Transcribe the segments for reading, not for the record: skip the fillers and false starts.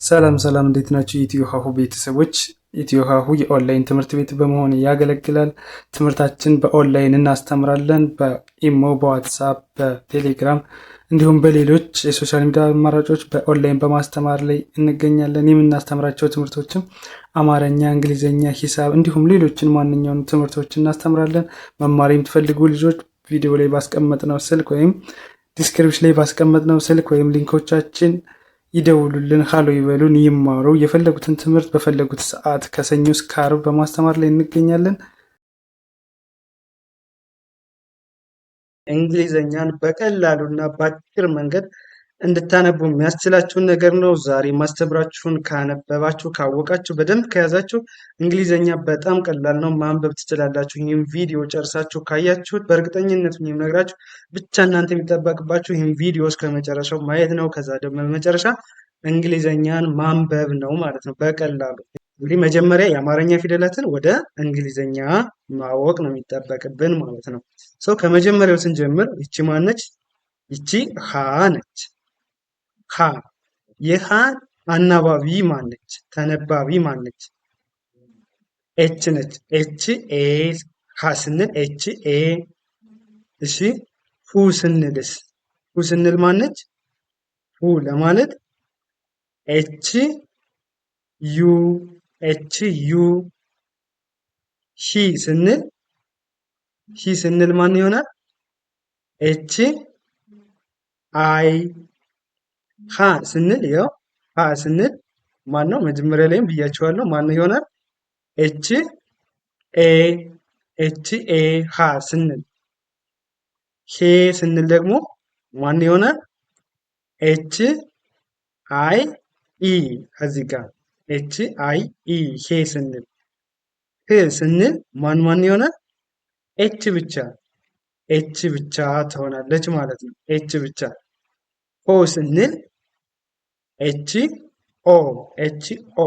ሰላም ሰላም፣ እንዴት ናችሁ? የኢትዮ ሀሁ ቤተሰቦች፣ ኢትዮ ሀሁ የኦንላይን ትምህርት ቤት በመሆን ያገለግላል። ትምህርታችን በኦንላይን እናስተምራለን። በኢሞ፣ በዋትሳፕ፣ በቴሌግራም እንዲሁም በሌሎች የ social media አማራጮች በኦንላይን በማስተማር ላይ እንገኛለን። የምናስተምራቸው ትምህርቶችም አማርኛ፣ እንግሊዝኛ፣ ሂሳብ እንዲሁም ሌሎችን ማንኛውንም ትምህርቶች እናስተምራለን። መማር የምትፈልጉ ልጆች ቪዲዮ ላይ ባስቀመጥነው ስልክ ወይም description ላይ ባስቀመጥነው ስልክ ወይም link ኦቻችን ይደውሉልን፣ ሀሎ ይበሉን፣ ይማሩ። የፈለጉትን ትምህርት በፈለጉት ሰዓት ከሰኞ እስከ ዓርብ በማስተማር ላይ እንገኛለን። እንግሊዘኛን በቀላሉና በአጭር መንገድ እንድታነቡ የሚያስችላችሁን ነገር ነው። ዛሬ ማስተምራችሁን ካነበባችሁ፣ ካወቃችሁ፣ በደንብ ከያዛችሁ እንግሊዘኛ በጣም ቀላል ነው፣ ማንበብ ትችላላችሁ። ይህም ቪዲዮ ጨርሳችሁ ካያችሁት በእርግጠኝነት የምነግራችሁ ብቻ እናንተ የሚጠበቅባችሁ ይህም ቪዲዮ እስከ መጨረሻው ማየት ነው። ከዛ ደግሞ በመጨረሻ እንግሊዘኛን ማንበብ ነው ማለት ነው በቀላሉ። እንግዲህ መጀመሪያ የአማርኛ ፊደላትን ወደ እንግሊዘኛ ማወቅ ነው የሚጠበቅብን ማለት ነው። So ከመጀመሪያው ስንጀምር ይቺ ማነች? ይቺ ሀ ነች። ሀ፣ የሀ አናባቢ ማነች? ተነባቢ ማነች? H ነች። H A ሀ ስንል H A። እሺ፣ ሁ ስንልስ፣ ሁ ስንል ማነች? ሁ ለማለት H U፣ H U። ሂ ስንል፣ ሂ ስንል ማን ይሆናል? H I። ሃ ስንል፣ ያው ሃ ስንል ማን ነው? መጀመሪያ ላይም ብያቸዋለሁ። ማን ነው ይሆናል? H A፣ H A ሃ ስንል። ሄ ስንል ደግሞ ማን ይሆናል? H I E፣ ከዚህ ጋር H I E ሄ ስንል። ህ ስንል ማን ማን ይሆናል? H ብቻ፣ H ብቻ ትሆናለች ማለት ነው። H ብቻ። ሆ ስንል H O፣ H O፣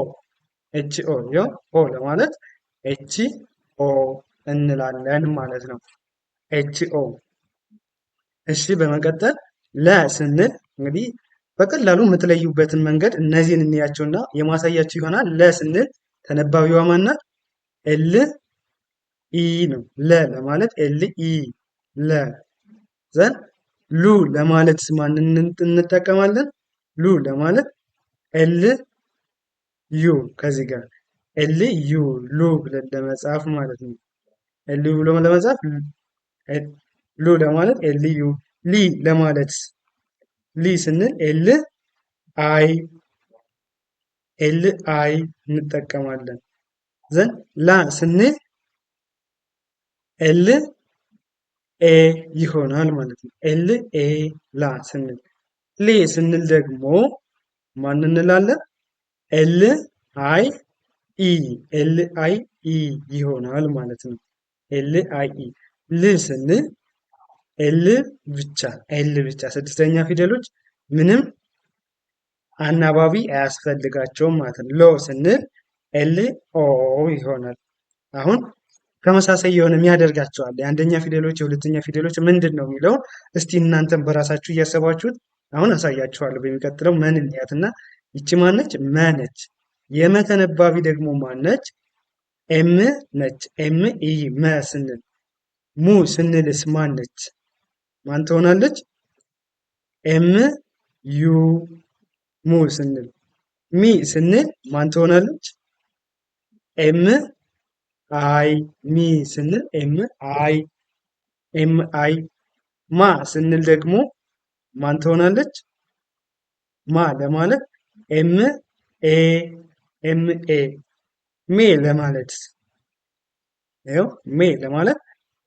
H O፣ ያው ሆ ለማለት H O እንላለን ማለት ነው። H O። እሺ፣ በመቀጠል ለ ስንል እንግዲህ በቀላሉ የምትለዩበትን መንገድ እነዚህን እንያቸውና የማሳያችሁ ይሆናል። ለ ስንል ተነባቢዋ ማናት? L E ነው። ለ ለማለት L E ለ። Then ሉ ለማለት ማንን እንጠቀማለን? ሉ ለማለት L U፣ ከዚህ ጋር L U ሉ ብለን ለመጻፍ ማለት ነው። L U ብሎ ለመጻፍ፣ ሉ ለማለት L U። ሊ ለማለት፣ ሊ ስንል L I፣ L I እንጠቀማለን። Then ላ ስንል L A ይሆናል ማለት ነው። L A ላ ስንል። ሌ ስንል ደግሞ ማን እንላለን? L I E፣ L I E ይሆናል ማለት ነው። L I E። ል ስንል L ብቻ፣ L ብቻ። ስድስተኛ ፊደሎች ምንም አናባቢ አያስፈልጋቸውም ማለት ነው። ሎ ስንል L O ይሆናል። አሁን ተመሳሳይ የሆነ የሚያደርጋቸው አለ። የአንደኛ ፊደሎች፣ የሁለተኛ ፊደሎች ምንድን ነው የሚለውን እስቲ እናንተም በራሳችሁ እያሰባችሁት አሁን አሳያችኋለሁ። በሚቀጥለው መን እንያት እና ይቺ ማነች? መ ነች። የመ ተነባቢ ደግሞ ማነች? M ነች። M E መ ስንል። ሙ ስንልስ ማነች? ማን ትሆናለች? M U ሙ ስንል። ሚ ስንል ማን ትሆናለች? M I፣ ሚ ስንል M I፣ M I። ማ ስንል ደግሞ ማን ትሆናለች? ማ ለማለት M A፣ M A። ሜ ለማለት፣ ይኸው ሜ ለማለት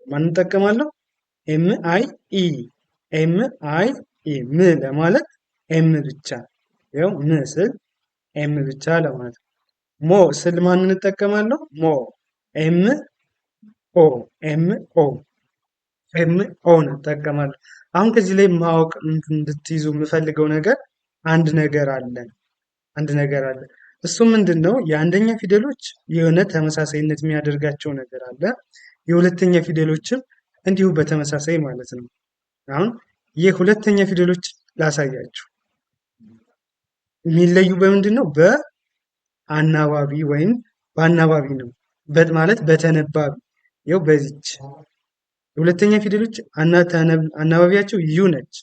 ማን እንጠቀማለሁ? M I E፣ M I E ም ለማለት M ብቻ። ይኸው ም ስል M ብቻ ለማለት። ሞ ስል ማን እንጠቀማለሁ? ሞ M O፣ M O፣ M O እንጠቀማለሁ። አሁን ከዚህ ላይ ማወቅ እንድትይዙ የምፈልገው ነገር አንድ ነገር አለ። አንድ ነገር አለ። እሱ ምንድን ነው? የአንደኛ ፊደሎች የሆነ ተመሳሳይነት የሚያደርጋቸው ነገር አለ። የሁለተኛ ፊደሎችም እንዲሁ በተመሳሳይ ማለት ነው። አሁን የሁለተኛ ፊደሎች ላሳያችሁ። የሚለዩ በምንድን ነው? በአናባቢ ወይም በአናባቢ ነው። ማለት በተነባቢ ይኸው በዚች የሁለተኛ ፊደሎች አናባቢያቸው U ነች።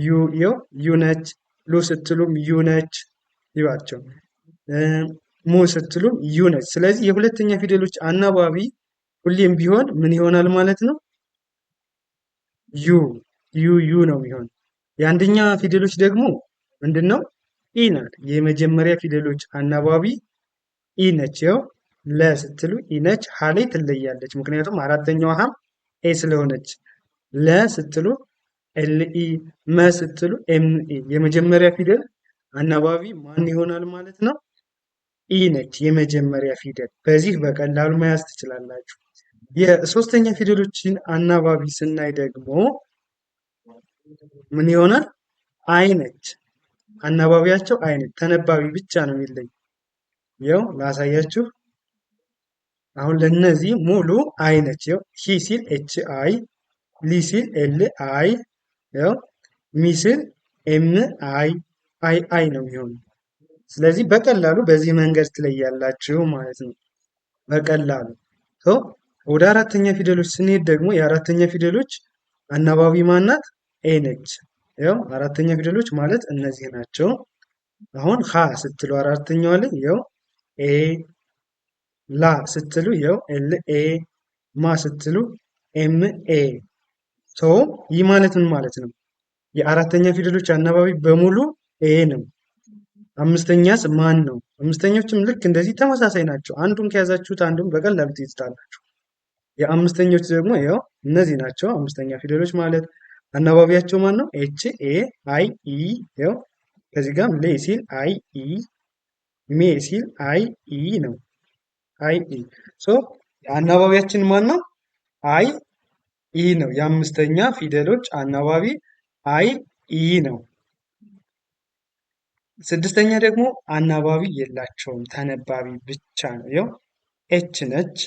U ይኸው U ነች። ሉ ስትሉም U ነች። ይባቸው ሙ ስትሉም U ነች። ስለዚህ የሁለተኛ ፊደሎች አናባቢ ሁሌም ቢሆን ምን ይሆናል ማለት ነው? U U U ነው የሚሆን። የአንደኛ ፊደሎች ደግሞ ምንድን ነው? E ናት። የመጀመሪያ ፊደሎች አናባቢ E ነች። ይኸው ለ ስትሉ E ነች። ሀ ላይ ትለያለች፣ ምክንያቱም አራተኛዋ ሀም A ስለሆነች። ለ ስትሉ L E፣ መ ስትሉ M E። የመጀመሪያ ፊደል አናባቢ ማን ይሆናል ማለት ነው? E ነች የመጀመሪያ ፊደል። በዚህ በቀላሉ መያዝ ትችላላችሁ። የሶስተኛ ፊደሎችን አናባቢ ስናይ ደግሞ ምን ይሆናል? I ነች። አናባቢያቸው I ነች። ተነባቢ ብቻ ነው የሚለይ። ይኸው ላሳያችሁ። አሁን ለነዚህ ሙሉ I ነች። ይኸው ሂ ሲል H I፣ ሊ ሲል L I፣ ይኸው ሚ ሲል M I፣ I I ነው የሚሆነው። ስለዚህ በቀላሉ በዚህ መንገድ ትለያላችሁ ማለት ነው። በቀላሉ ወደ አራተኛ ፊደሎች ስንሄድ ደግሞ የአራተኛ ፊደሎች አናባቢ ማናት? A ነች። ያው አራተኛ ፊደሎች ማለት እነዚህ ናቸው። አሁን ሀ ስትሉ አራተኛዋ ላይ ያው A፣ ላ ስትሉ ያው L A፣ ማ ስትሉ M A። So ይህ ማለት ምን ማለት ነው? የአራተኛ ፊደሎች አናባቢ በሙሉ A ነው። አምስተኛስ ማን ነው? አምስተኞችም ልክ እንደዚህ ተመሳሳይ ናቸው። አንዱን ከያዛችሁት አንዱን በቀላሉ ትይዙታላችሁ። የአምስተኞች ደግሞ ያው እነዚህ ናቸው። አምስተኛ ፊደሎች ማለት አናባቢያቸው ማን ነው? H A I E። ያው ከዚህ ጋርም ሌ ሲል I E፣ ሜ ሲል I E ነው። I E። So አናባቢያችን ማን ነው? I E ነው። የአምስተኛ ፊደሎች አናባቢ I E ነው። ስድስተኛ ደግሞ አናባቢ የላቸውም፣ ተነባቢ ብቻ ነው። ያው H ነች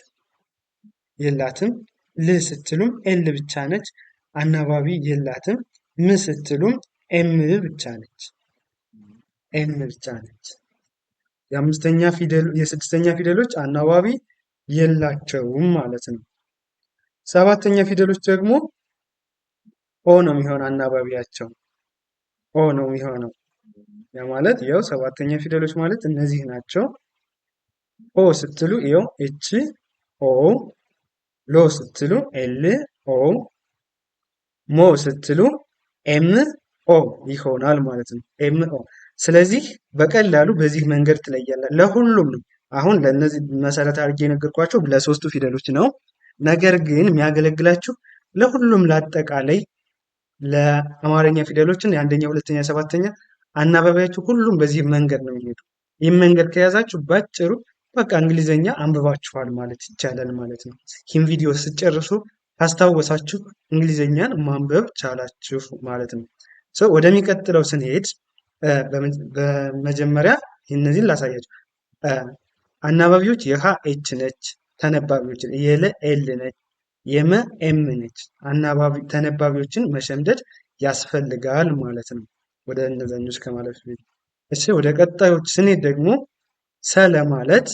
የላትም። ል ስትሉም L ብቻ ነች፣ አናባቢ የላትም። ም ስትሉም M ብቻ ነች፣ M ብቻ ነች። የአምስተኛ ፊደል የስድስተኛ ፊደሎች አናባቢ የላቸውም ማለት ነው። ሰባተኛ ፊደሎች ደግሞ O ነው የሚሆን አናባቢያቸው O ነው የሚሆነው። ያ ማለት ያው ሰባተኛ ፊደሎች ማለት እነዚህ ናቸው። ኦ ስትሉ ይኸው H O፣ ሎ ስትሉ L O፣ ሞ ስትሉ M O ይሆናል ማለት ነው። M O። ስለዚህ በቀላሉ በዚህ መንገድ ትለያለ። ለሁሉም ነው። አሁን ለእነዚህ መሰረት አድርጌ የነገርኳቸው ለሶስቱ ፊደሎች ነው። ነገር ግን የሚያገለግላችሁ ለሁሉም ለአጠቃላይ ለአማርኛ ፊደሎችን የአንደኛ፣ ሁለተኛ፣ ሰባተኛ አናባቢያችሁ ሁሉም በዚህ መንገድ ነው የሚሄዱ። ይህን መንገድ ከያዛችሁ ባጭሩ በቃ እንግሊዘኛ አንብባችኋል ማለት ይቻላል ማለት ነው። ይህን ቪዲዮ ስትጨርሱ ካስታወሳችሁ እንግሊዘኛን ማንበብ ቻላችሁ ማለት ነው። So ወደሚቀጥለው ስንሄድ በመጀመሪያ እነዚህን ላሳያችሁ። አናባቢዎች የሀ H ነች፣ ተነባቢዎች የለ L ነች፣ የመ M ነች። አናባቢ ተነባቢዎችን መሸምደድ ያስፈልጋል ማለት ነው። ወደ እነዛኞች ከማለፍ በፊት እሺ፣ ወደ ቀጣዮች ስንሄድ ደግሞ ሰ ለማለት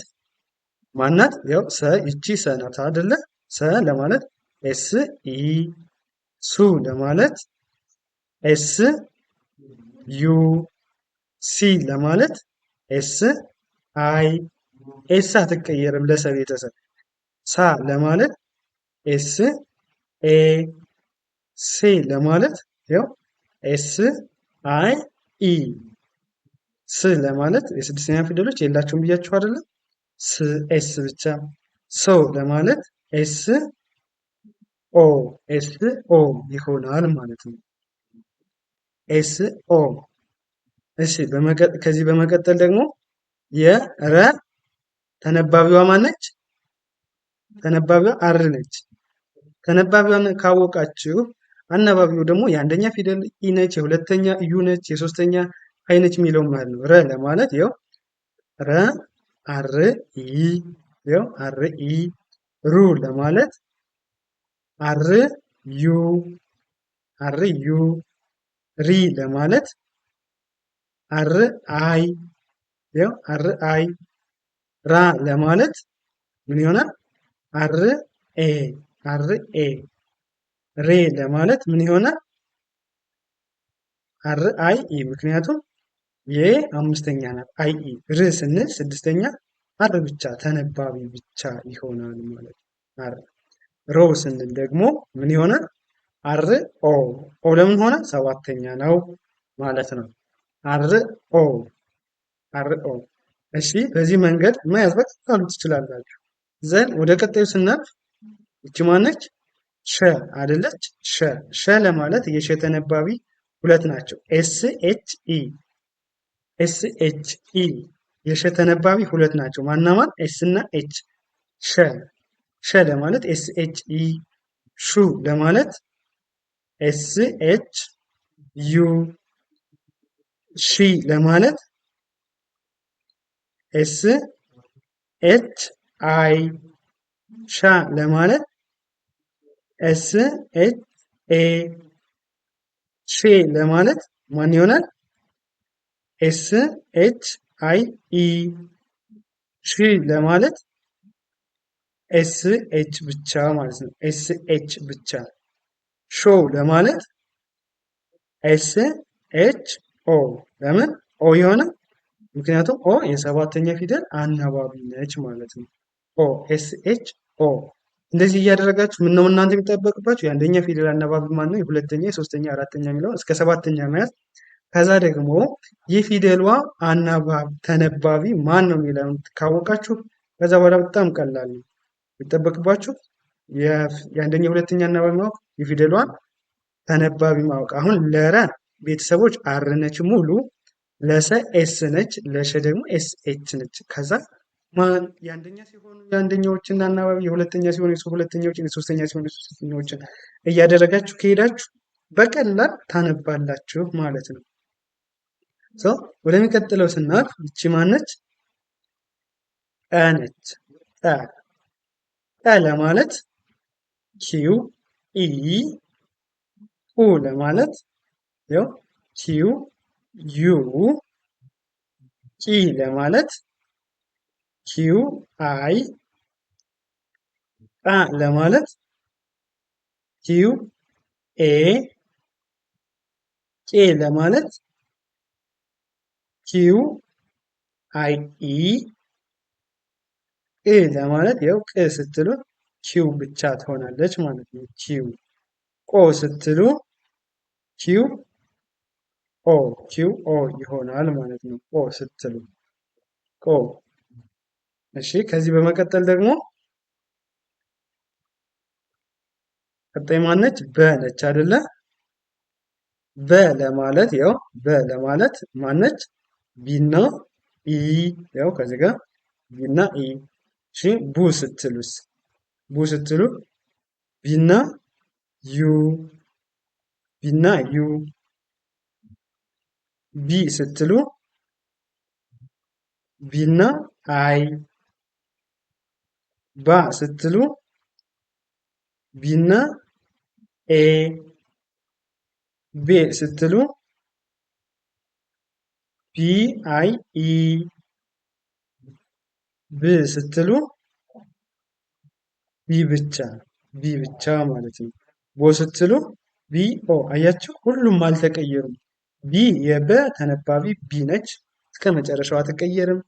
ማናት? ያው ሰ ይቺ ሰ ናት አይደለ? ሰ ለማለት S E፣ ሱ ለማለት S U፣ ሲ ለማለት S I፣ S አትቀየርም ለሰ ቤተሰብ። ሳ ለማለት S A፣ ሴ ለማለት ያው S I E። ስ ለማለት የስድስተኛ ፊደሎች የላቸውም ብያችሁ አይደለም? ስ S ብቻ። ሶ ለማለት S O S O ይሆናል ማለት ነው። S O። እሺ ከዚህ በመቀጠል ደግሞ የረ ተነባቢዋ ማነች? ተነባቢዋ R ነች። ተነባቢዋን ካወቃችሁ አናባቢው ደግሞ የአንደኛ ፊደል E ነች፣ የሁለተኛ U ነች፣ የሶስተኛ I ነች የሚለው ማለት ነው። ረ ለማለት ይኸው ረ R E ይኸው R E። ሩ ለማለት R U R U። ሪ ለማለት R I ያው R I። ራ ለማለት ምን ይሆናል? R A R A። ሬ ለማለት ምን ይሆናል? R I E። ምክንያቱም የአምስተኛ ናት I E። ር ስንል ስድስተኛ R ብቻ ተነባቢ ብቻ ይሆናል ማለት ነው። R። ሮ ስንል ደግሞ ምን ይሆናል? R O። O ለምን ሆነ? ሰባተኛ ነው ማለት ነው። R O R O። እሺ በዚህ መንገድ መያዝ በቀላሉ ትችላላችሁ። Then ወደ ቀጣዩ ስናልፍ ይቺ ማነች? ሸ አይደለች? ሸ ሸ ለማለት የሸ ተነባቢ ሁለት ናቸው። S H E S H E የሸ ተነባቢ ሁለት ናቸው። ማናማን? S እና H። ሸ ሸ ለማለት S H E። ሹ ለማለት S H U። ሺ ለማለት S H I። ሻ ለማለት S H A። ሼ ለማለት ማን ይሆናል? S H I E። ሺ ለማለት S H ብቻ ማለት ነው። S H ብቻ። ሾ ለማለት S H O። ለምን O የሆነ? ምክንያቱም O የሰባተኛ ፊደል አናባቢ ነች ማለት ነው። O S H O። እንደዚህ እያደረጋችሁ ምነው እናንተ የሚጠበቅባችሁ የአንደኛ ፊደል አናባቢ ማን ነው፣ የሁለተኛ፣ የሶስተኛ፣ አራተኛ የሚለውን እስከ ሰባተኛ መያዝ። ከዛ ደግሞ የፊደሏ አናባቢ ተነባቢ ማን ነው የሚለውን ካወቃችሁ ከዛ በኋላ በጣም ቀላል ነው። የሚጠበቅባችሁ የአንደኛ የሁለተኛ አናባቢ ማወቅ፣ የፊደሏን ተነባቢ ማወቅ። አሁን ለረ ቤተሰቦች R ነች ሙሉ፣ ለሰ S ነች፣ ለሸ ደግሞ S H ነች። ከዛ የአንደኛ ሲሆኑ የአንደኛዎችን አናባቢ፣ የሁለተኛ ሲሆኑ የሁለተኛዎችን፣ የሶስተኛ ሲሆኑ የሶስተኛዎችን እያደረጋችሁ ከሄዳችሁ በቀላል ታነባላችሁ ማለት ነው። So ወደሚቀጥለው ስናልፍ ይቺ ማነች? ቀ ነች። ቀ ቀ ለማለት Q E፣ ቁ ለማለት ያው Q U፣ ቂ ለማለት Q I፣ ቃ ለማለት Q A፣ ቄ ለማለት Q I E፣ ቅ ለማለት ያው ቅ ስትሉ Q ብቻ ትሆናለች ማለት ነው። Q። ቆ ስትሉ Q O Q O ይሆናል ማለት ነው። ቆ ስትሉ ቆ። እሺ ከዚህ በመቀጠል ደግሞ ቀጣይ ማነች? በ ነች አይደለ? በ ለማለት ያው በ ለማለት ማነች? B ና E ያው ከዚህ ጋር B ና E። እሺ ቡ ስትሉስ? ቡ ስትሉ B ና U B ና U። ቢ ስትሉ B ና I። ባ ስትሉ B ና A። ቤ ስትሉ B I E። ብ ስትሉ B ብቻ B ብቻ ማለት ነው። ቦ ስትሉ B O። አያችሁ ሁሉም አልተቀየሩም። B የበ ተነባቢ B ነች፣ እስከ መጨረሻው አትቀየርም።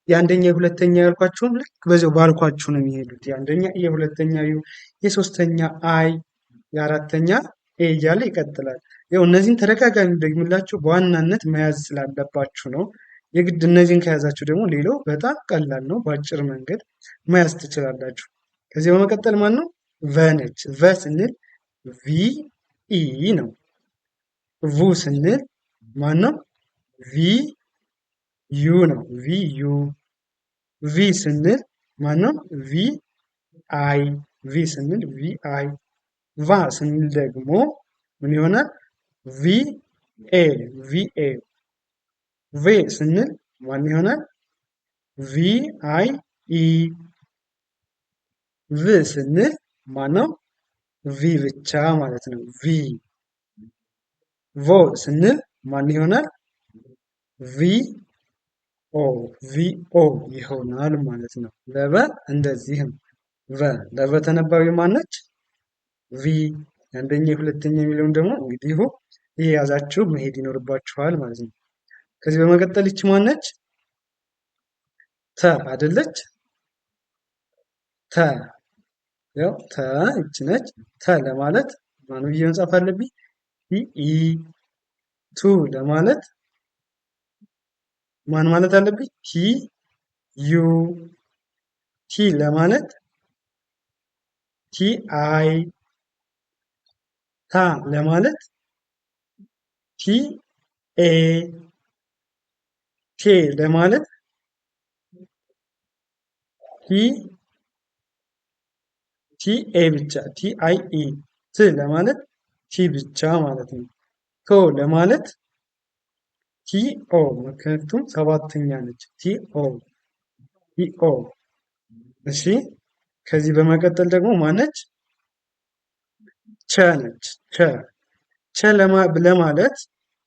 የአንደኛ የሁለተኛ ያልኳችሁም ልክ በዚያው ባልኳችሁ ነው የሚሄዱት። የአንደኛ E፣ የሁለተኛ U፣ የሶስተኛ I፣ የአራተኛ A እያለ ይቀጥላል። ያው እነዚህን ተደጋጋሚ ደግምላችሁ በዋናነት መያዝ ስላለባችሁ ነው። የግድ እነዚህን ከያዛችሁ ደግሞ ሌላው በጣም ቀላል ነው። በአጭር መንገድ መያዝ ትችላላችሁ። ከዚህ በመቀጠል ማን ነው? ቨ ነች። ቨ ስንል V E ነው። ቩ ስንል ማን ነው? V U ነው። V U። ቪ ስንል ማን ነው? V I። ቪ ስንል V I። ቫ ስንል ደግሞ ምን ይሆናል? V A V A። ቬ ስንል ማን ይሆናል? V I E። ቭ ስንል ማነው? V ብቻ ማለት ነው። V። ቮ ስንል ማን ይሆናል? V O V O ይሆናል ማለት ነው። ለበ እንደዚህ ነው። ቨ ለበ ተነባቢ ማነች? V። አንደኛ ሁለተኛ የሚለውን ደግሞ እንግዲህ ይሄ ያዛችሁ መሄድ ይኖርባችኋል ማለት ነው። ከዚህ በመቀጠል ይች ማነች? ተ አይደለች? ተ ያው ተ ይች ነች። ተ ለማለት ማን ብዬ መጻፍ አለብኝ? T E። ቱ ለማለት ማን ማለት አለብኝ? T U። ቲ ለማለት T I። ታ ለማለት T A። ቴ ለማለት T T A ብቻ T I E። ት ለማለት T ብቻ ማለት ነው። ቶ ለማለት T O፣ ምክንያቱም ሰባተኛ ነች። T O T O። እሺ ከዚህ በመቀጠል ደግሞ ማነች? ቸ ነች። ቸ ቸ ለማለት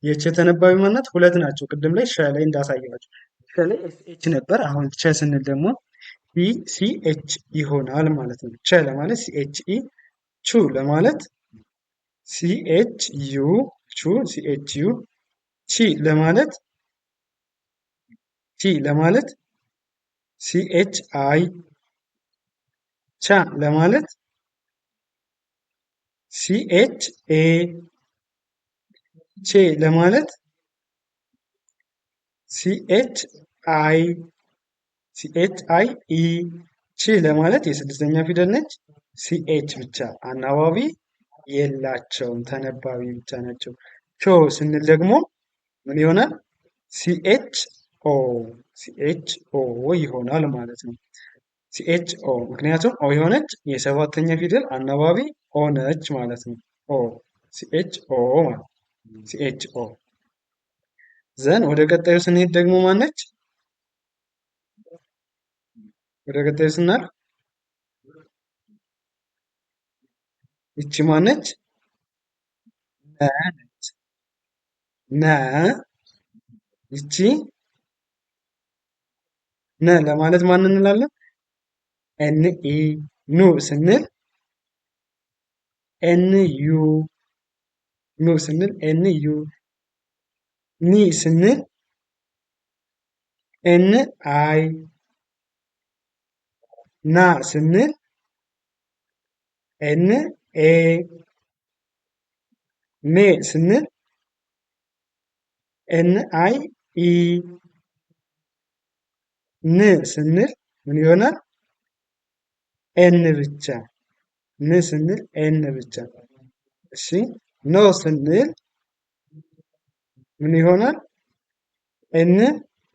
የቸ ተነባቢ ማናት? ሁለት ናቸው። ቅድም ላይ ሸ ላይ እንዳሳየኋቸው ሸ ላይ S H ነበር። አሁን ቸ ስንል ደግሞ E C H ይሆናል ማለት ነው። ቸ ለማለት C H E፣ ቹ ለማለት C H U፣ ቹ C H U፣ ቺ ለማለት ቺ ለማለት C H I፣ ቻ ለማለት C H A፣ ቼ ለማለት C H I C H I E፣ ቺ ለማለት የስድስተኛ ፊደል ነች። C H ብቻ አናባቢ የላቸውም፣ ተነባቢ ብቻ ናቸው። ቾ ስንል ደግሞ ምን ይሆናል? C H O C H O ይሆናል ማለት ነው። C H O ምክንያቱም O የሆነች የሰባተኛ ፊደል አናባቢ O ነች ማለት ነው። O C H O ማለት C H O። Then ወደ ቀጣዩ ስንሄድ ደግሞ ማነች? ወደ ቀጣዩ ስናልፍ ይቺ ማነች? ነ ነች። ነ ይቺ ነ ለማለት ማን እንላለን? N E። ኑ ስንል N U። ኑ ስንል N U። ኒ ስንል N I። ና ስንል N A። ሜ ስንል N I E። ን ስንል ምን ይሆናል? N ብቻ። ን ስንል N ብቻ። እሺ ኖ ስንል ምን ይሆናል? N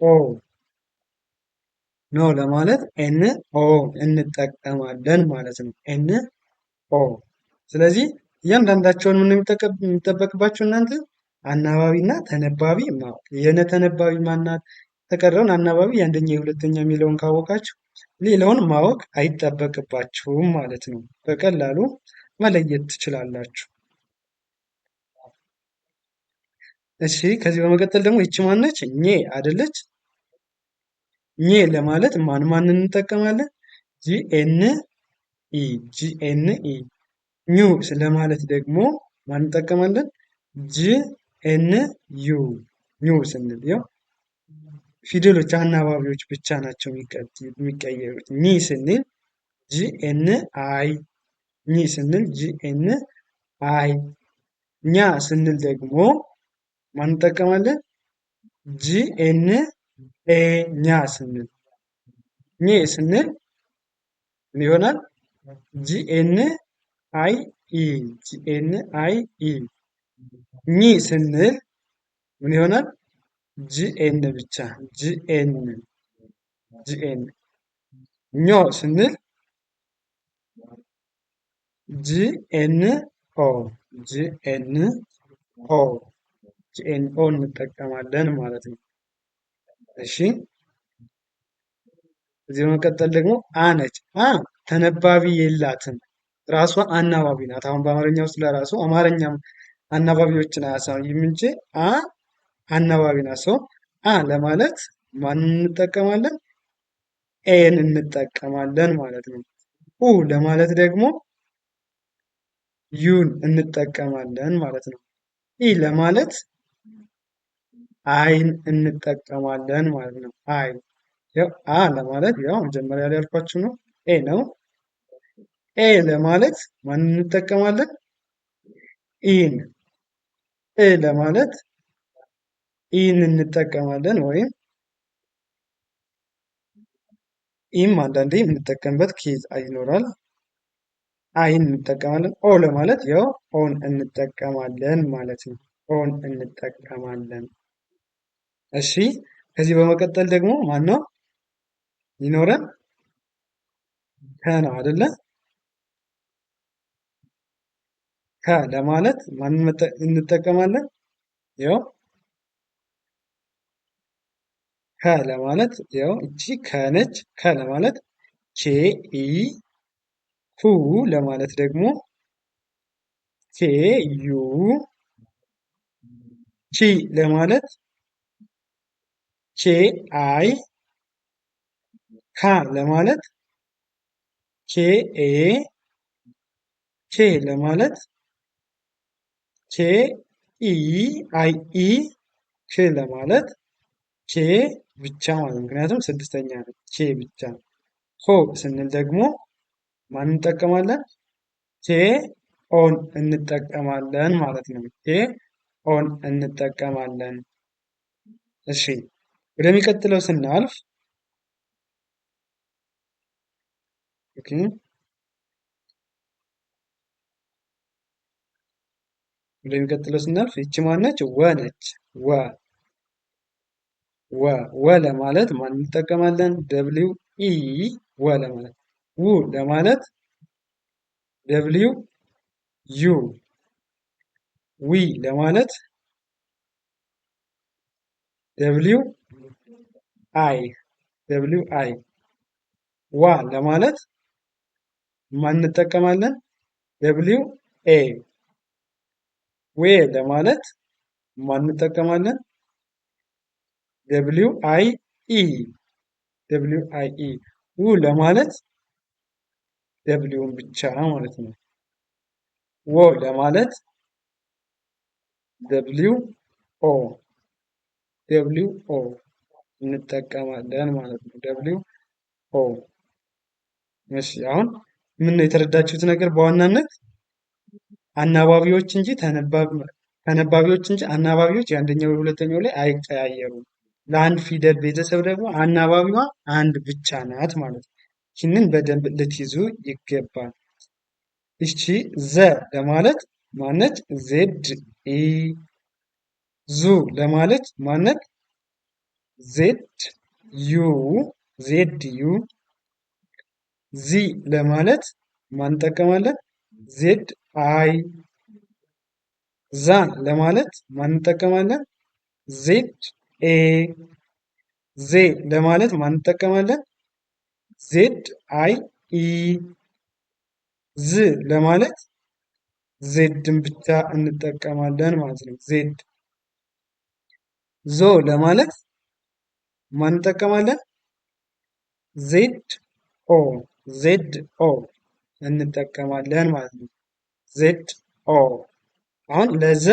O። ኖ ለማለት N O እንጠቀማለን ማለት ነው። N O። ስለዚህ እያንዳንዳቸውን ምን የሚጠበቅባቸው እናንተ አናባቢና ተነባቢ ማወቅ። የነ ተነባቢ ማናት፣ የተቀረውን አናባቢ የአንደኛ የሁለተኛ የሚለውን ካወቃችሁ ሌላውን ማወቅ አይጠበቅባችሁም ማለት ነው። በቀላሉ መለየት ትችላላችሁ። እሺ ከዚህ በመቀጠል ደግሞ ይቺ ማነች? ኜ አይደለች? ኜ ለማለት ማን ማን እንጠቀማለን? G N E G N E። ኙ ስለማለት ደግሞ ማን እንጠቀማለን? G N U። ኙ ስንል ያው ፊደሎች አናባቢዎች ብቻ ናቸው የሚቀየሩት። ኒ ስንል G N I፣ ኒ ስንል G N I። ኛ ስንል ደግሞ ማን እንጠቀማለን? G N A ኛ ስንል። ኜ ስንል ምን ይሆናል? G N I E G N I E። ኚ ስንል ምን ይሆናል? G N ብቻ G N G N። ኞ ስንል G N O G N O G N O እንጠቀማለን ማለት ነው። እሺ እዚህ በመቀጠል ደግሞ አ ነች። አ ተነባቢ የላትም፣ ራሷ አናባቢ ናት። አሁን በአማርኛ ውስጥ ለራሱ አማርኛም አናባቢዎችን አያሳይም እንጂ አ አናባቢ ናት። ሰው አ ለማለት ማንን እንጠቀማለን? A ን እንጠቀማለን ማለት ነው። ኡ ለማለት ደግሞ U ን እንጠቀማለን ማለት ነው። ኢ ለማለት I ን እንጠቀማለን ማለት ነው። I ያው አ ለማለት ያው መጀመሪያ ላይ ያልኳችሁ ነው፣ A ነው። ኤ ለማለት ማንን እንጠቀማለን? E ን። እ ለማለት E ን እንጠቀማለን ወይም E ም አንዳንዴ የምንጠቀምበት case ይኖራል። I ን እንጠቀማለን። ኦ ለማለት ያው O ን እንጠቀማለን ማለት ነው። O ን እንጠቀማለን። እሺ ከዚህ በመቀጠል ደግሞ ማነው ይኖረን? ከ ነው አይደለ? ከ ለማለት ማንን እንጠቀማለን? ያው ከ ለማለት ያው እቺ ከ ነች። ከ ለማለት K E፣ ኩ ለማለት ደግሞ K U፣ ኪ ለማለት K I፣ ካ ለማለት K A፣ ኬ ለማለት K E I E፣ ክ ለማለት K ብቻ ማለት ነው። ምክንያቱም ስድስተኛ ነው፣ K ብቻ። ኮ ስንል ደግሞ ማን እንጠቀማለን? K O ን እንጠቀማለን ማለት ነው። K O ን እንጠቀማለን። እሺ ወደሚቀጥለው ስናልፍ okay፣ ወደሚቀጥለው ስናልፍ ይቺ ማነች? ወ ነች። ወ ወ ወ ለማለት ማን እንጠቀማለን? W E ወ ለማለት። ው ለማለት W U፣ ዊ ለማለት W I W I። ዋ ለማለት ማን እንጠቀማለን? W A። ዌ ለማለት ማን እንጠቀማለን? W I E W I E። ው ለማለት W ን ብቻ ማለት ነው። ወ ለማለት W O W O እንጠቀማለን ማለት ነው። W O። እሺ አሁን ምን ነው የተረዳችሁት ነገር በዋናነት አናባቢዎች እንጂ ተነባቢዎች እንጂ አናባቢዎች የአንደኛው የሁለተኛው ላይ አይቀያየሩም። ለአንድ ፊደል ቤተሰብ ደግሞ አናባቢዋ አንድ ብቻ ናት ማለት ነው። ይህንን በደንብ ልትይዙ ይገባል። እቺ ዘ ለማለት ማነች? Z E። ዙ ለማለት ማነት? Z U Z U። ዚ ለማለት ማን እንጠቀማለን? Z I። ዛ ለማለት ማን እንጠቀማለን? Z A። ዜ ለማለት ማን እንጠቀማለን? Z I E። ዝ ለማለት Z ን ብቻ እንጠቀማለን ማለት ነው። Z። ዞ ለማለት ማን እንጠቀማለን? Z O Z O እንጠቀማለን ማለት ነው። Z O። አሁን ለዘ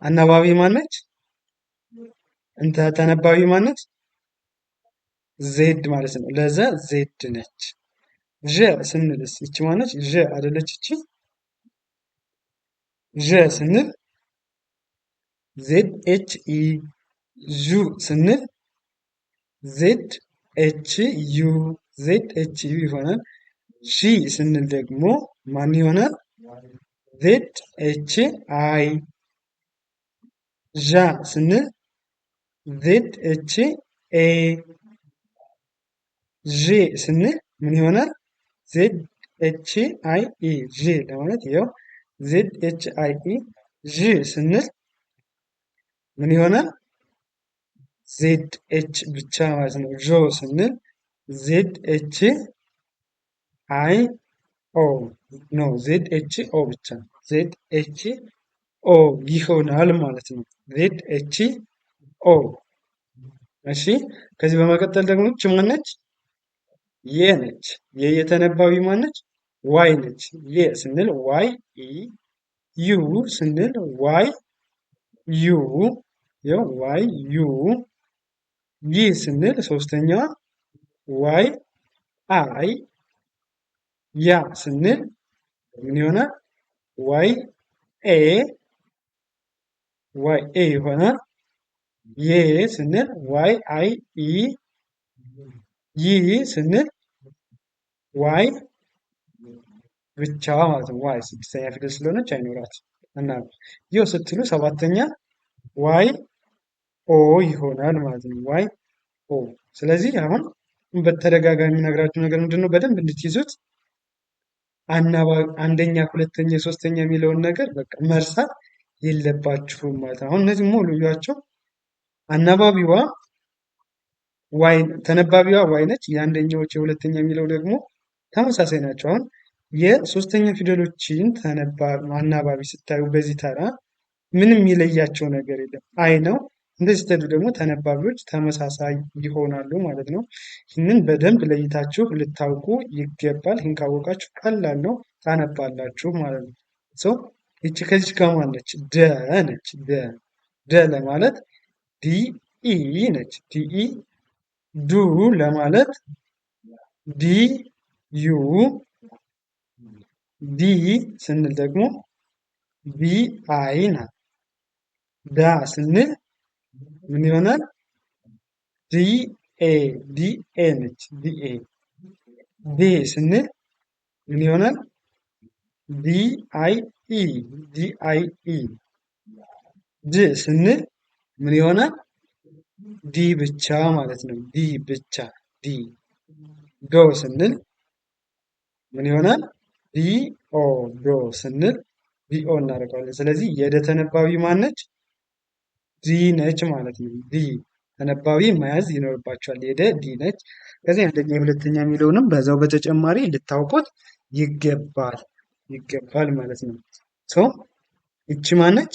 አናባቢ ማነች? እንተ ተነባቢ ማነች? Z ማለት ነው። ለዘ Z ነች። ዠ ስንልስ ይቺ ማነች? ዠ አይደለች? ይቺ ዠ ስንል Z H E። ዡ ስንል Z H U Z H U ይሆናል። ዢ ስንል ደግሞ ማን ይሆናል? Z H I። ዣ ስንል Z H A። ዤ ስንል ምን ይሆናል? Z H I E ዤ ለማለት ይኸው Z H I E። ዥ ስንል ምን ይሆናል? Z H ብቻ ማለት ነው። ዦ ስንል Z H I O no Z H O ብቻ Z H O ይሆናል ማለት ነው። Z H O። እሺ ከዚህ በመቀጠል ደግሞ ይህች ማነች? የ ነች። የ የተነባቢ ማነች? Y ነች። የ ስንል Y E፣ ዩ ስንል Y U፣ Y U። ይ ስንል ሶስተኛዋ Y I፣ ያ ስንል ምን ይሆናል? Y A፣ Y A ይሆናል። ዬ ስንል Y I E፣ ይ ስንል Y ብቻ ማለት ነው። Y ስድስተኛ ፊደል ስለሆነች አይኖራት እና ዮ ስትሉ ሰባተኛ Y O ይሆናል ማለት ነው። Y O። ስለዚህ አሁን በተደጋጋሚ የምነግራችሁ ነገር ምንድን ነው? በደንብ እንድትይዙት አንደኛ፣ ሁለተኛ፣ ሶስተኛ የሚለውን ነገር በቃ መርሳት የለባችሁም ማለት ነው። አሁን እነዚህ ሙሉ እዩዋቸው። አናባቢዋ Y ተነባቢዋ Y ነች። የአንደኛዎች የሁለተኛ የሚለው ደግሞ ተመሳሳይ ናቸው። አሁን የሶስተኛ ፊደሎችን አናባቢ ስታዩ በዚህ ተራ ምንም የሚለያቸው ነገር የለም፣ I ነው። እንደዚህ ስትሄዱ ደግሞ ተነባቢዎች ተመሳሳይ ይሆናሉ ማለት ነው። ይህንን በደንብ ለይታችሁ ልታውቁ ይገባል። ይህን ካወቃችሁ ቀላል ነው፣ ታነባላችሁ ማለት ነው። So ይቺ ከዚች ጋር ማነች? ደ ነች። ደ ደ ለማለት D E ነች። D E። ዱ ለማለት D U። ዲ ስንል ደግሞ D I ናት። ዳ ስንል ምን ይሆናል? D A፣ D A ነች። D A። ዴ ስንል ምን ይሆናል? D I E፣ D I E። ድ ስንል ምን ይሆናል? D ብቻ ማለት ነው። D ብቻ D። ዶ ስንል ምን ይሆናል? D O፣ ዶ ስንል D O እናደርገዋለን። ስለዚህ የደ ተነባቢ ማነች? D ነች ማለት ነው። D ተነባቢ መያዝ ይኖርባቸዋል። የደ D ነች። ከዚህ አንደኛ የሁለተኛ የሚለውንም በዛው በተጨማሪ ልታውቁት ይገባል ይገባል ማለት ነው። So ይቺ ማነች?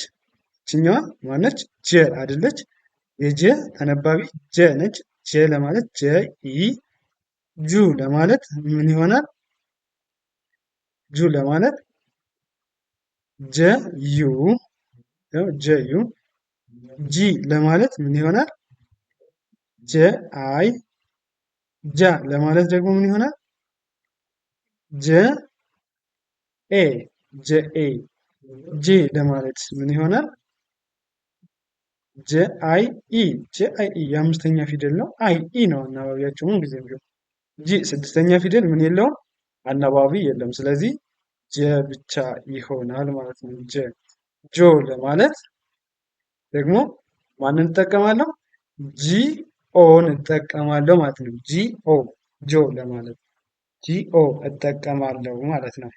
ይችኛዋ ማነች? ጀ አይደለች? የጀ ተነባቢ J ነች። ጀ ለማለት J E። ጁ ለማለት ምን ይሆናል? ጁ ለማለት J U፣ J U። ጂ ለማለት ምን ይሆናል? J I። ጃ ለማለት ደግሞ ምን ይሆናል? J A፣ J A። ጄ ለማለት ምን ይሆናል? J I E፣ J I E የአምስተኛ ፊደል ነው። I E ነው አናባቢያቸው ምን ጊዜም ቢሆን። ጂ ስድስተኛ ፊደል ምን የለውም? አናባቢ የለም። ስለዚህ J ብቻ ይሆናል ማለት ነው። ጀ። ጆ ለማለት ደግሞ ማንን እጠቀማለሁ? G O ን እጠቀማለሁ ማለት ነው። G O፣ ጆ ለማለት G O እጠቀማለሁ ማለት ነው።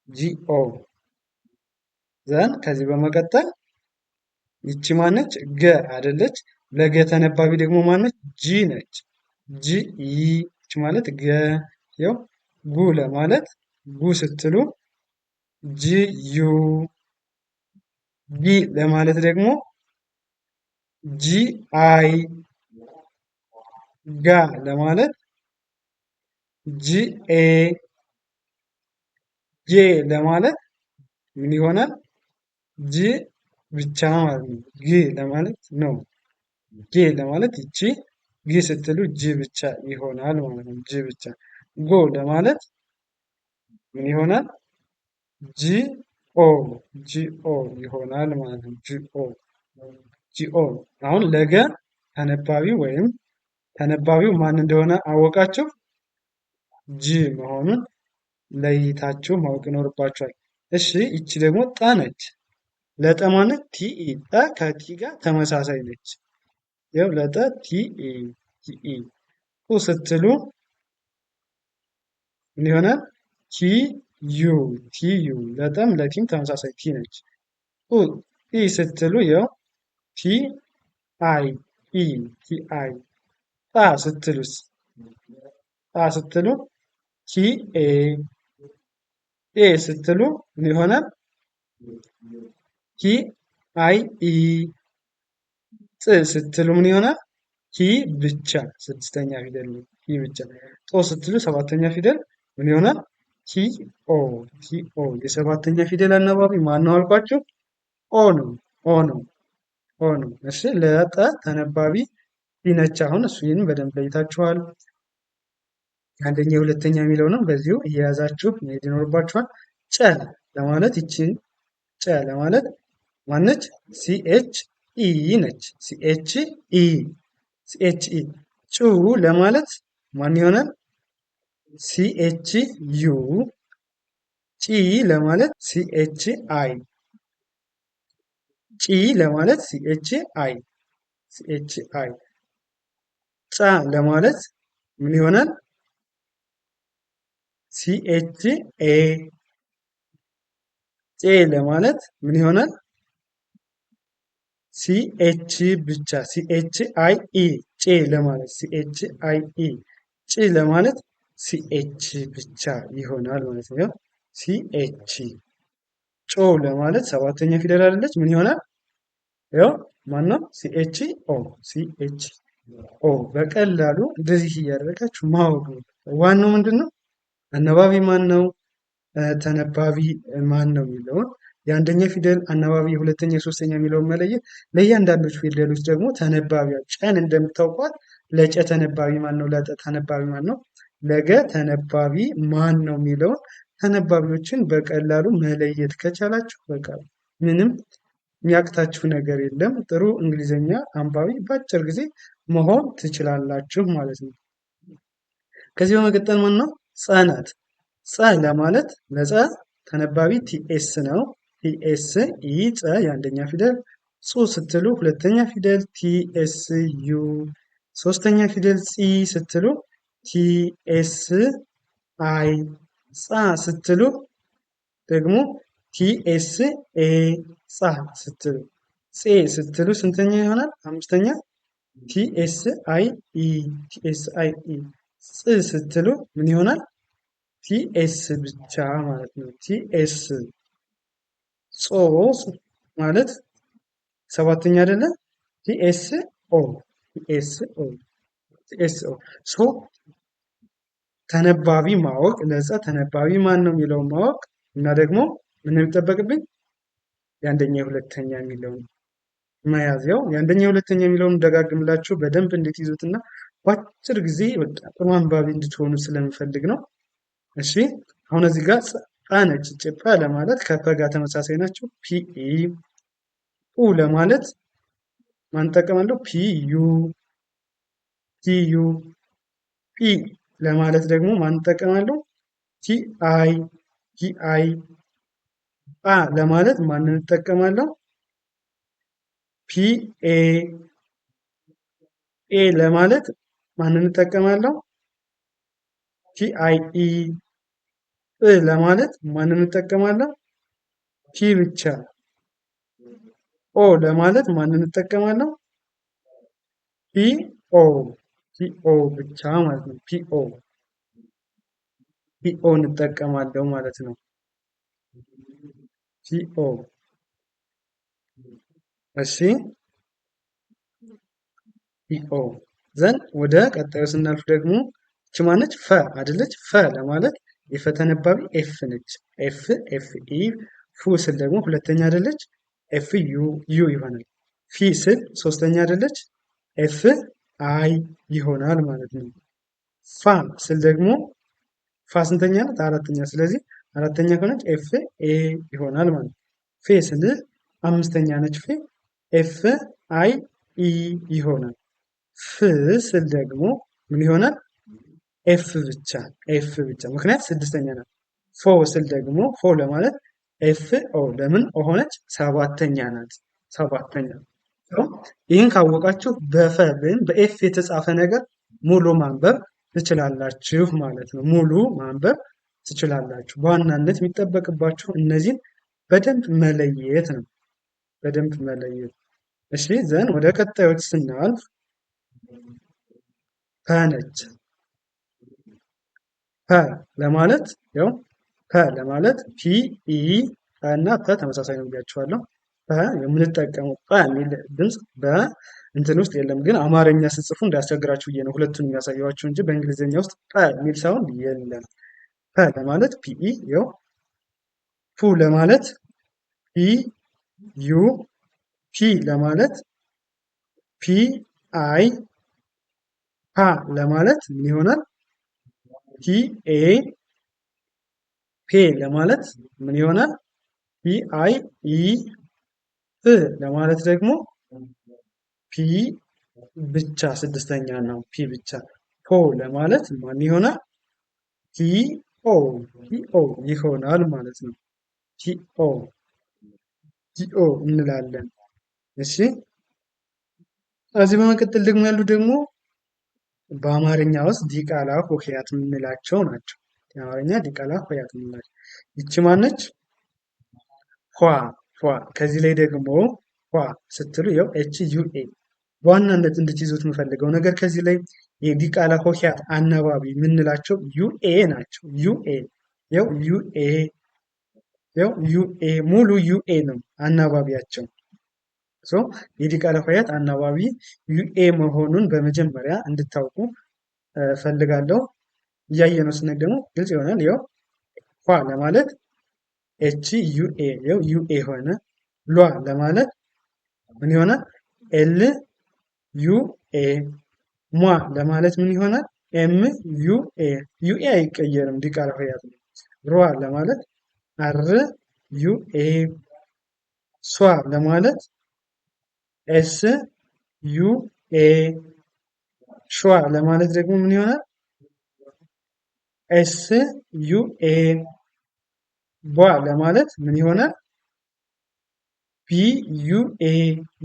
G O። Then ከዚህ በመቀጠል ይቺ ማነች? ገ አይደለች? ለገ ተነባቢ ደግሞ ማነች? G ነች። G E። ይቺ ማለት ገ። ይኸው ጉ ለማለት ጉ ስትሉ G U። ጊ ለማለት ደግሞ G I። ጋ ለማለት G A። ጌ ለማለት ምን ይሆናል? G ብቻ ማለት ነው። ግ ለማለት ነው። ጌ ለማለት ይቺ ግ ስትሉ G ብቻ ይሆናል ማለት ነው። G ብቻ። ጎ ለማለት ምን ይሆናል? G O፣ G O ይሆናል ማለት ነው። G O፣ G O። አሁን ለገ ተነባቢ ወይም ተነባቢው ማን እንደሆነ አወቃችሁ? G መሆኑን ለይታችሁ ማወቅ ይኖርባችኋል። እሺ ይቺ ደግሞ ጠ ነች። ለጠ ማለት T E፣ ጠ ከ T ጋር ተመሳሳይ ነች። ይኸው ለጠ T E፣ T E። ጡ ስትሉ ምን ይሆናል? T U፣ T U። ለጠም ለ T ም ተመሳሳይ T ነች። ጡ ጢ ስትሉ ይኸው T I E፣ T I። ጣ ስትሉስ? ጣ ስትሉ T A። ጤ ስትሉ ምን ይሆናል? T I E። ፅ ስትሉ ምን ይሆናል? T ብቻ ስድስተኛ ፊደል ነው። T ብቻ። ጦ ስትሉ ሰባተኛ ፊደል ምን ይሆናል? T O T O። የሰባተኛ ፊደል አናባቢ ማን ነው አልኳችሁ? O ነው። O ነው። O ነው። እሺ ለጠ ተነባቢ T ነች። አሁን እሱን በደንብ ለይታችኋል። አንደኛ የሁለተኛ የሚለው ነው። በዚሁ እየያዛችሁ መሄድ ይኖርባችኋል። ጨ ለማለት ይችን ጨ ለማለት ማነች? C H E ነች። C H E C H E። ጩ ለማለት ማን ይሆናል? C H U። ጪ ለማለት C H I። ጪ ለማለት C H I C H I። ጫ ለማለት ምን ይሆናል? C H A። ጬ ለማለት ምን ይሆናል? C H ብቻ C H I E ጬ ለማለት C H I E። ጭ ለማለት C H ብቻ ይሆናል ማለት ነው። C H። ጮ ለማለት ሰባተኛ ፊደል አይደለች? ምን ይሆናል? ያው ማነው? C H O C H O። በቀላሉ እንደዚህ እያደረጋችሁ ማወቅ ነው። ዋናው ምንድን ነው? አነባቢ ማን ነው? ተነባቢ ማን ነው የሚለውን የአንደኛ ፊደል አናባቢ፣ የሁለተኛ፣ የሶስተኛ የሚለውን መለየት። ለእያንዳንዶች ፊደሎች ደግሞ ተነባቢ ጨን እንደምታውቋት ለጨ ተነባቢ ማን ነው? ለጠ ተነባቢ ማን ነው? ለገ ተነባቢ ማን ነው የሚለውን ተነባቢዎችን በቀላሉ መለየት ከቻላችሁ በቃ ምንም የሚያቅታችሁ ነገር የለም። ጥሩ እንግሊዝኛ አንባቢ በአጭር ጊዜ መሆን ትችላላችሁ ማለት ነው። ከዚህ በመቀጠል ማን ነው? ጸ ናት። ጸ ለማለት ለጸ ተነባቢ TS ነው። TS E ጸ የአንደኛ ፊደል። ጹ ስትሉ ሁለተኛ ፊደል TS U፣ ሶስተኛ ፊደል ጺ ስትሉ TS I፣ ጻ ስትሉ ደግሞ TS A ጻ ስትሉ፣ ጼ ስትሉ ስንተኛ ይሆናል? አምስተኛ TS I E TS I E። ጽ ስትሉ ምን ይሆናል? TS ብቻ ማለት ነው። TS። ጾ ማለት ሰባተኛ አይደለ? TS O TS O TS O። So ተነባቢ ማወቅ ለጸ ተነባቢ ማን ነው የሚለውን ማወቅ እና ደግሞ ምን የሚጠበቅብኝ የአንደኛ የሁለተኛ የሚለውን መያዝ። ያው የአንደኛ የሁለተኛ የሚለውን ደጋግምላችሁ በደንብ እንድትይዙትና በአጭር ጊዜ በቃ ጥሩ አንባቢ እንድትሆኑ ስለምፈልግ ነው። እሺ አሁን እዚህ ጋር ጳ ነች። ጳ ለማለት ከፐ ጋር ተመሳሳይ ናቸው። P E። ጱ ለማለት ማን እጠቀማለሁ? P U P U። ጲ ለማለት ደግሞ ማን እጠቀማለሁ? T I T I። ጳ ለማለት ማንን እጠቀማለሁ? P A። ጴ ለማለት ማንን እጠቀማለሁ? T I E። ጵ ለማለት ማንን እጠቀማለሁ? P ብቻ። ኦ ለማለት ማንን እጠቀማለሁ? P O P O ብቻ ማለት ነው። P O P O እንጠቀማለሁ ማለት ነው። P O። እሺ P O then ወደ ቀጣዩ ስናልፍ ደግሞ እቺ ማነች? ፈ አይደለች? ፈ ለማለት የፈ ተነባቢ F ነች። F F E። ፉ ስል ደግሞ ሁለተኛ አይደለች? F U U ይሆናል። ፊ ስል ሶስተኛ አይደለች? F I ይሆናል ማለት ነው። ፋ ስል ደግሞ ፋ ስንተኛ ናት? አራተኛ። ስለዚህ አራተኛ ከሆነች F A ይሆናል ማለት ነው። ፌ ስል አምስተኛ ነች። ፌ F I E ይሆናል። ፍ ስል ደግሞ ምን ይሆናል? F ብቻ F ብቻ፣ ምክንያት ስድስተኛ ናት። ፎ ስል ደግሞ ፎ ለማለት F O። ለምን O ሆነች? ሰባተኛ ናት። ሰባተኛ። ይህን ካወቃችሁ በፈ ወይም በ F የተጻፈ ነገር ሙሉ ማንበብ ትችላላችሁ ማለት ነው። ሙሉ ማንበብ ትችላላችሁ። በዋናነት የሚጠበቅባችሁ እነዚህን በደንብ መለየት ነው። በደንብ መለየት። እሺ then ወደ ቀጣዮች ስናልፍ ፐ ነች። ፐ ለማለት ያው ፐ ለማለት P E እና ፐ ተመሳሳይ ነው ብያችኋለሁ። ፐ የምንጠቀመው ጰ የሚል ድምፅ በእንትን ውስጥ የለም። ግን አማርኛ ስትጽፉ እንዳያስቸግራችሁ ብዬ ነው ሁለቱን የሚያሳየኋችሁ እንጂ በእንግሊዝኛ ውስጥ ጰ የሚል sound የለም። ፐ ለማለት PE ይኸው፣ ፑ ለማለት P U፣ ፒ ለማለት P I፣ ፓ ለማለት ምን ይሆናል? P A፣ ፔ ለማለት ምን ይሆናል? P I E፣ ፕ ለማለት ደግሞ P ብቻ ስድስተኛ ነው። P ብቻ። ፖ ለማለት ማን ይሆናል? P O፣ P O ይሆናል ማለት ነው። P O፣ P O እንላለን። እሺ ከዚህ በመቀጠል ደግሞ ያሉ ደግሞ በአማርኛ ውስጥ ዲቃላ ሆሄያት የምንላቸው ናቸው። የአማርኛ ዲቃላ ሆሄያት የምንላቸው ይቺ ማነች? ኋ ፏ። ከዚህ ላይ ደግሞ ኋ ስትሉ ያው H U A በዋናነት እንድትይዙት የምፈልገው ነገር ከዚህ ላይ የዲቃላ ሆሄያት አናባቢ የምንላቸው U A ናቸው። U A ያው U A ያው U A ሙሉ U A ነው አናባቢያቸው። So የዲቃላ ሆሄያት አናባቢ U A መሆኑን በመጀመሪያ እንድታውቁ ፈልጋለሁ። እያየነው ስንሄድ ደግሞ ግልጽ ይሆናል። ያው ኋ ለማለት H U A ያው U A ሆነ። ሏ ለማለት ምን ይሆናል? L U A። ሟ ለማለት ምን ይሆናል? M U A። U A አይቀየርም ዲቃላ ሆሄያት ነው። ሯ ለማለት R U A። ሷ ለማለት S U A። ሿ ለማለት ደግሞ ምን ይሆናል? S U A። ቧ ለማለት ምን ይሆናል? B U A።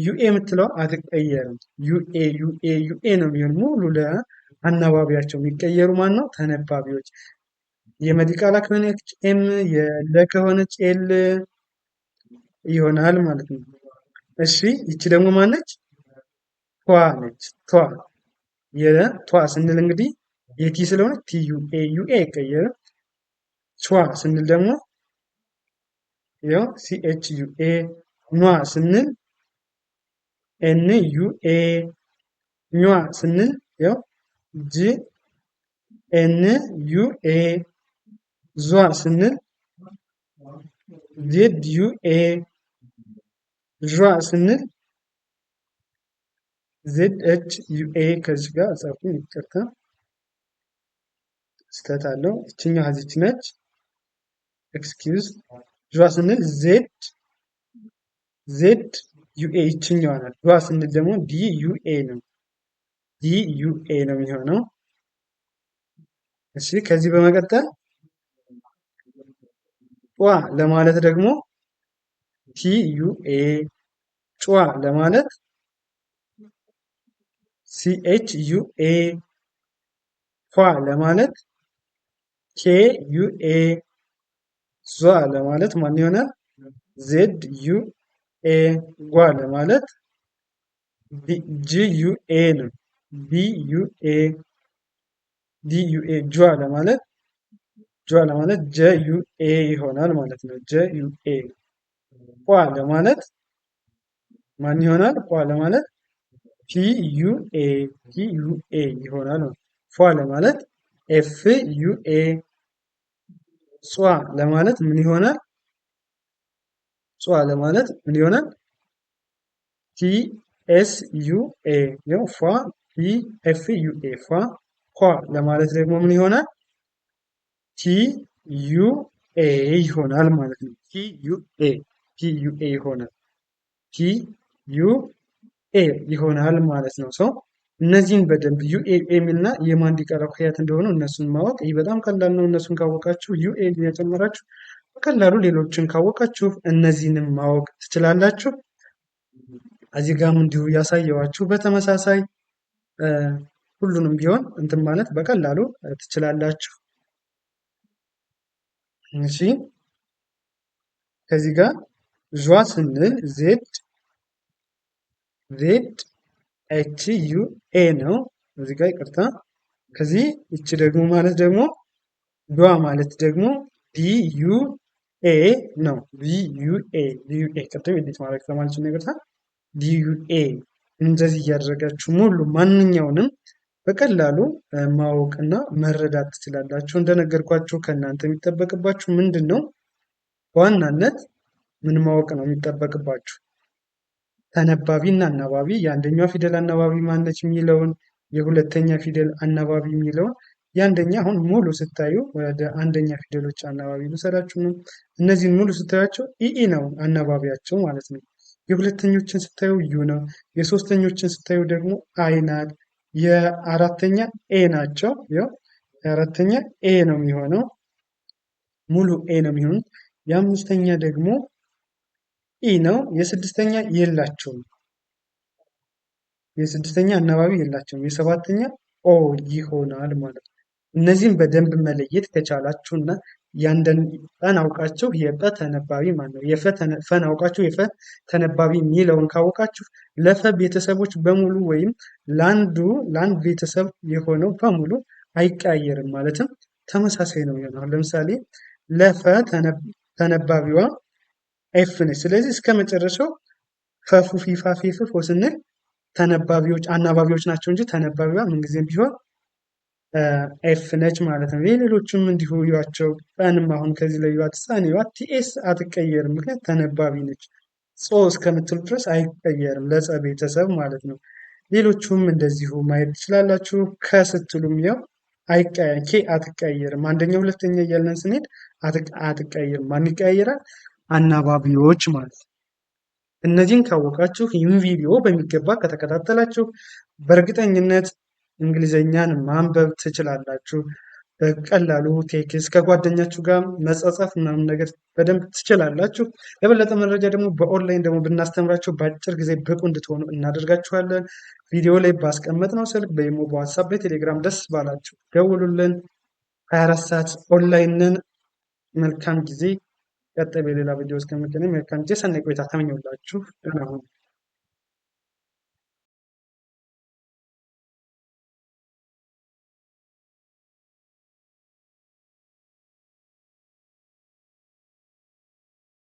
U A የምትለው አትቀየርም። U A U A U A ነው የሚሆን ሙሉ ለአናባቢያቸው የሚቀየሩ ማን ነው? ተነባቢዎች። የመ ዲቃላ ከሆነች M፣ የለ ከሆነች L ይሆናል ማለት ነው። እሺ ይቺ ደግሞ ማነች? ቷ ነች። ቷ የቷ ስንል እንግዲህ የ T ስለሆነ T U A U A አይቀየርም። ቿ ስንል ደግሞ ያው C H U A። ኗ ስንል N U A። ኟ ስንል ያው G N U A። ዟ ስንል Z U A። ዧ ስንል Z H U A። ከዚህ ጋር ጻፍኩኝ፣ ይቅርታ ስህተት አለው። ይችኛዋ እዚች ነች። Excuse። ዧ ስንል Z Z U A ይችኛዋ ናት። ዷ ስንል ደግሞ D U A ነው። D U A ነው የሚሆነው። እሺ ከዚህ በመቀጠል ጧ ለማለት ደግሞ T U A። ጯ ለማለት C H U A። ኳ ለማለት K U A። ዟ ለማለት ማን ይሆናል? Z U A። ጓ ለማለት G U A ነው። D U A D U A። ጇ ለማለት ጇ ለማለት J U A ይሆናል ማለት ነው። J U A። ቋ ለማለት ማን ይሆናል? ቋ ለማለት P U A P U A ይሆናል። ፏ ለማለት F U A። ጿ ለማለት ምን ይሆናል? ጿ ለማለት ምን ይሆናል? T S U A ነው። ፏ P F U A ፏ። ኳ ለማለት ደግሞ ምን ይሆናል? T U A ይሆናል ማለት ነው። T U A T U A ይሆናል። T U A ይሆናል ማለት ነው። So እነዚህን በደንብ U A የሚልና የማን ዲቃላ ሆሄያት እንደሆኑ እነሱን ማወቅ ይህ በጣም ቀላል ነው። እነሱን ካወቃችሁ U A እየጨመራችሁ በቀላሉ ሌሎችን ካወቃችሁ እነዚህንም ማወቅ ትችላላችሁ። እዚህ ጋርም እንዲሁ ያሳየዋችሁ በተመሳሳይ ሁሉንም ቢሆን እንትን ማለት በቀላሉ ትችላላችሁ። እሺ ከዚህ ጋር ዟ ስንል Z Z H U A ነው። እዚህ ጋር ይቅርታ። ከዚህ ይቺ ደግሞ ማለት ደግሞ ዷ ማለት ደግሞ D U A ነው። V U A V U A ቅድም edit ማድረግ ስለማልችል ነው ይቅርታ። V U A እንደዚህ እያደረጋችሁ ሙሉ ማንኛውንም በቀላሉ ማወቅና መረዳት ትችላላችሁ። እንደነገርኳችሁ ከእናንተ የሚጠበቅባችሁ ምንድን ነው? በዋናነት ምን ማወቅ ነው የሚጠበቅባችሁ? ተነባቢ እና አናባቢ፣ የአንደኛዋ ፊደል አናባቢ ማነች የሚለውን፣ የሁለተኛ ፊደል አናባቢ የሚለውን፣ የአንደኛ አሁን ሙሉ ስታዩ ወደ አንደኛ ፊደሎች አናባቢ ልውሰዳችሁ ነው። እነዚህን ሙሉ ስታዩቸው EE ነው አናባቢያቸው ማለት ነው። የሁለተኞችን ስታዩ U ነው። የሶስተኞችን ስታዩ ደግሞ I ናት። የአራተኛ A ናቸው። ይኸው የአራተኛ A ነው የሚሆነው፣ ሙሉ A ነው የሚሆኑት። የአምስተኛ ደግሞ E ነው። የስድስተኛ የላቸውም። የስድስተኛ አናባቢ የላቸውም። የሰባተኛ O ይሆናል ማለት ነው። እነዚህን በደንብ መለየት ከቻላችሁና ያንደን ጠን አውቃችሁ የጠ ተነባቢ ማን ነው፣ የፈን አውቃችሁ የፈ ተነባቢ የሚለውን ካወቃችሁ ለፈ ቤተሰቦች በሙሉ ወይም ለአንዱ ለአንድ ቤተሰብ የሆነው በሙሉ አይቀያየርም፣ ማለትም ተመሳሳይ ነው የሚሆነው። ለምሳሌ ለፈ ተነባቢዋ F ነች። ስለዚህ እስከ መጨረሻው ፈፉ ፊፋ ፊፍ ፎ ስንል ተነባቢዎች አናባቢዎች ናቸው እንጂ ተነባቢዋ ምንጊዜም ቢሆን F ነች ማለት ነው። የሌሎቹም እንዲሁ እዩዋቸው። ጠንም አሁን ከዚህ ላይ እዩዋት፣ ጸን እዩዋት። TS አትቀየርም፣ ምክንያት ተነባቢ ነች። ጾ እስከምትሉ ድረስ አይቀየርም ለጸ ቤተሰብ ማለት ነው። ሌሎቹም እንደዚሁ ማየት ትችላላችሁ። ከስትሉም ያው አይቀየርም፣ K አትቀየርም። አንደኛ ሁለተኛ እያለን ስንሄድ አትቀየርም። ማን ይቀያየራል? አናባቢዎች ማለት ነው። እነዚህን ካወቃችሁ ይህን ቪዲዮ በሚገባ ከተከታተላችሁ በእርግጠኝነት እንግሊዘኛን ማንበብ ትችላላችሁ። በቀላሉ text ከጓደኛችሁ ጋር መጻጻፍ ምናምን ነገር በደንብ ትችላላችሁ። ለበለጠ መረጃ ደግሞ በኦንላይን ደግሞ ብናስተምራችሁ በአጭር ጊዜ ብቁ እንድትሆኑ እናደርጋችኋለን። ቪዲዮ ላይ ባስቀመጥነው ስልክ በኢሞ፣ በዋትሳፕ፣ በቴሌግራም ደስ ባላችሁ ደውሉልን። 24 ሰዓት ኦንላይን ነን። መልካም ጊዜ። ቀጣይ በሌላ ቪዲዮ እስከምንገናኝ መልካም ጊዜ፣ ሰናይ ቆይታ ተመኘሁላችሁ። ደህና ሁኑ።